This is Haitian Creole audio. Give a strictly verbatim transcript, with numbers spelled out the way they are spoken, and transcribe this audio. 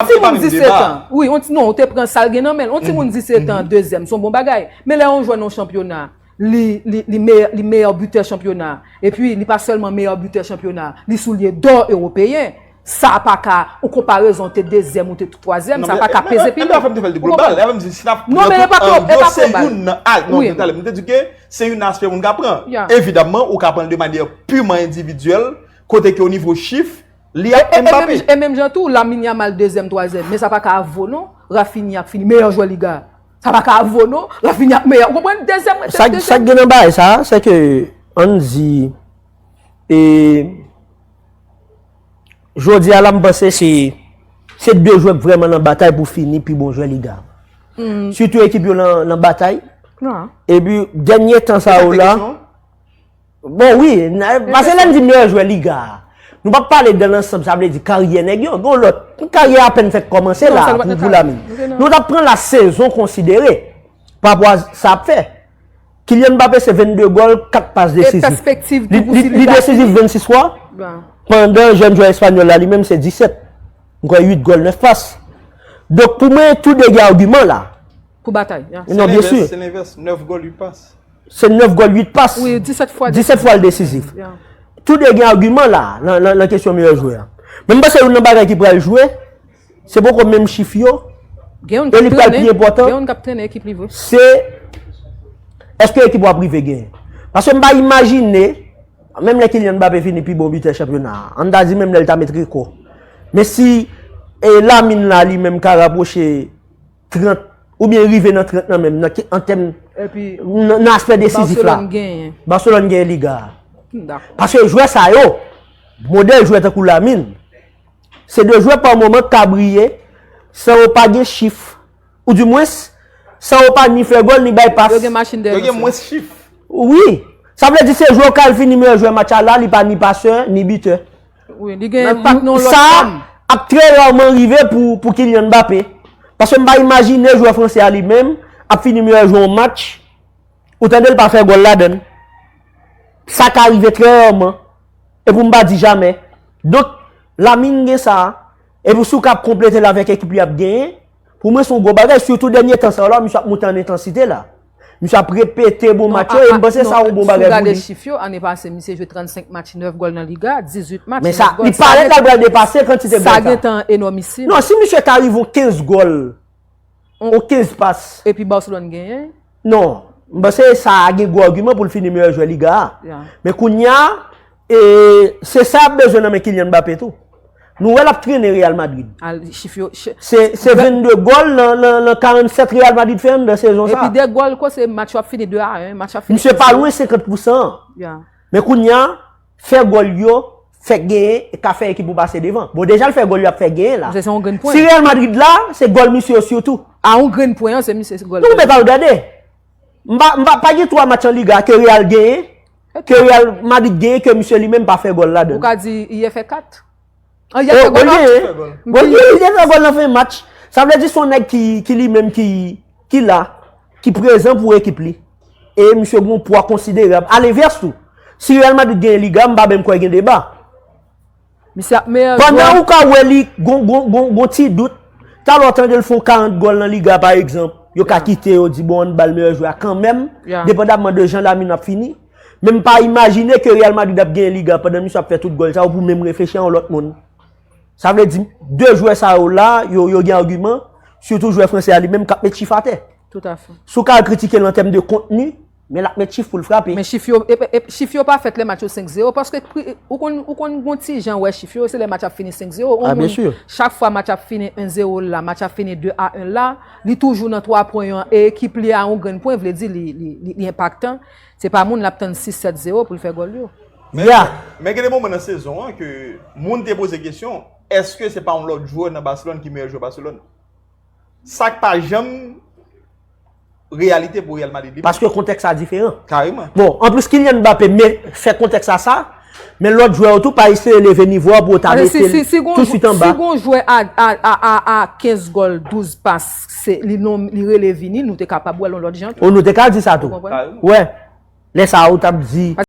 Yon timoun disèt an, wi, yon ti, non, ou te pran sa l gen nan men l. Yon timoun disèt an, dezyèm, se yon bon bagay. Men lè yon jwè nan yon chanpyona, li, li, li meyè, li meyè bitè chanpyona, epi li pa sèlman meyè bitè chanpyona, li soulye dò ewopeyen. Sa pa ka, yon konparezon, te dezyèm ou te twazyèm, sa pa ka peze pi lou. Ou konprann? Non, men e pa twòp, e pa twòp. Se youn nan, ah, non, talè m te di ke se youn nan aspè moun ka pran. Evidamman, ou ka pran l de manyè piman endividyèl, kote ke o nivo chif, li ak Mbappé. E menm jan tou, Lamine Yamal dezyèm, twazyèm, men sa pa ka vo non, Rafinha ap fini meyè jwè liga. Sa pa ka vo non, Rafinha ap meyè, ou konprann? Dezyèm, sa, sa k gen nan bagay sa, se ke, ann di, e, jodi a la, m panse se, se de jwè k vrèman nan batay pou fini pi bon jwè liga. Sitou ekip yo nan, nan batay. Epi, dènye tan sa yo la, bon, wi, paske lè n di meyè jwè liga a, nou p ap pale dan lansanm, sa vle di karyè nèg yo. Gen lòt, karyè apèn fèk kòmanse la pou, pou Lamine. Nou t ap pran la sezon konsidere pa rapò a sa ap fè. Kylian Mbappé se vennde gòl, kat pas desizif. Li, li, li desizif vennsis fwa, pandan jèn jwè espanyòl la li menm se disèt. M kwè uit gòl, nèf pas. Donk pou mwen, tou de gen agiman la. Pou batay. Non, byen si. Se lenvès, nèf gòl, uit pas. Se nèf gòl, uit pas. Wi, disèt fwa, disèt fwa l desizif. Tou de gen agiman la, nan, nan, nan kesyon meyè jwè a. Men m panse youn nan bagay ki pral jwe, se poko menm chif yo, e li pral pi enpòtan, se èske ekip ou ap rive genyen. Paske m pa imajine, menm lè Kylian Mbappé fini pi bon bitè chanpyona a, ann ta di menm lè l ta met rekò. Men si, e, Lamine la li menm ka rapwoche trant, oubyen rive nan trant nan menm, nan ki, an tèm, nan, nan aspè desizif la, Barcelone genyen liga a. Paske jwè sa yo, modèl jwè tankou Lamine, se de jwè pa moman k ka briye san yo pa gen chif, oudimwens, san yo pa ni fè gòl ni bay pas. Yo gen machin dèyè. Yo gen mwens chif. Wi. Sa vle di se jwè yo ka al fini meyè jwè match la la, li pa ni pasè, ni bitè. Wi, li gen enpak nan yon lòt fòm. Sa ap trè rèman rive pou, pou Kylian Mbappé. Paske m pa imajine jwè fransè a li menm ap fini meyè jwè yon match, ou tande l pa fè gòl ladan l. Sa ka rive trè rèman. E pou m pa di jamè. Donk, Lamine gen sa. Epi si w ka konplete l avèk ekip li ap genyen, pou mwen se yon gwo bagay. Sitou dènye tan sa yo la, misye ap moute an entansite la. Misye ap repete bon match yo, e m panse sa yon bon bagay pou li. Si w gade chif yo, ane pase, misye jwe trannsenk match, nèf gòl nan liga, dizuit match, nèf gòl. Men sa, li parèt la pral depase kantite gòl sa. Sa gentan enòmisim. Non, si misye ka rive yon kenz gòl, yon kenz pas. Epi Barcelone genyen? Non, m panse sa gen gwo agiman pou l fini meyè jwè liga a. Men kounye a, e, se sa y ap bezwen nan men Kylian Mbappé tou. Nou wè l ap trennen Real Madrid. Se, se vennde gòl nan, nan, nan karannsèt Real Madrid fè anndan sezon sa. Epi de gòl, kote match yo ap fini de a en, match yo ap fini. Misye pa lwen senkant pousan an. Men kounye a, fè gòl yo, fè genyen, e ka fè ekip ou pase devan. Bon, deja l fè gòl yo ap fè genyen la. Si Real Madrid la, se gòl misye yo sitou. A yon grenn pwen an, se misye, se gòl. Nou mèt al gade. M pa, m pa, pa gen twa match an liga ke Real genyen, ke Real Madrid genyen, ke misye li menm pa fè gòl ladan. Ou ka di, yè fè kat. An, yè fè gòl nan. Bon, li, li te fè gòl nan fen match. Sa vle di se yon nèg ki, ki li menm ki, ki la, ki prezan pou ekip li. E misye gen yon pwa konsiderab. Alenvès tou, si Real Madrid genyen liga, m pa menm kwè gen deba. Misye ap meyè jwè. Pandan ou ka wè li gon, gon, gon, gon ti dout, talè w tande l fè yon karant gòl nan liga pa egzanp, yo ka kite yo di bon ann ba l meyè jwè a kanmenm, depandamman de jan Lamine ap fini. Men m pa imajine ke Real Madrid ap genyen liga pandan misye ap fè tout gòl sa yo pou menm reflechi a yon lòt moun. Sa vle di, de jwè sa yo la, yo, yo gen agiman, sitou jwè fransè a li menm k ap met chif atè. Si w ka al kritike l an tèm de kontni, men l ap met chif pou l frape. Men chif yo, e, e, chif yo pa fèt lè match yo senk zewo, paske pri, ou konn, ou konn gon ti jan wè chif yo, se lè match ap fini senk zewo. Yon moun, chak fwa match ap fini en zewo la, match ap fini de a en la, li toujou nan twa pwen an, e ekip li a yon grenn pwen, vle di li, li, li, li enpaktan. Se pa moun l ap tann sis sèt zewo pou l fè gòl yo. Men, men gen de moman nan sezon an ke moun te poze kesyon, èske se pa yon lòt jwè nan Barcelone ki meyè jwè Barcelone? Sa k pa janm reyalite pou Real Madrid li menm. Paske kontèks la diferan. Kareman. Bon, anplis Kylian Mbappé men fè kontèks la sa, men lòt jwè yo tou pa eseye leve nivo a pou yo ta mete l tousuit anba. Si gon jwè a, a, a, a, a kenz gòl, douz pas, se, li non, li rele vini, nou te kapab wè l yon lòt jan tou. O, nou te ka di sa tou. Ou konprann? Wè. Lè sa a, ou t ap di.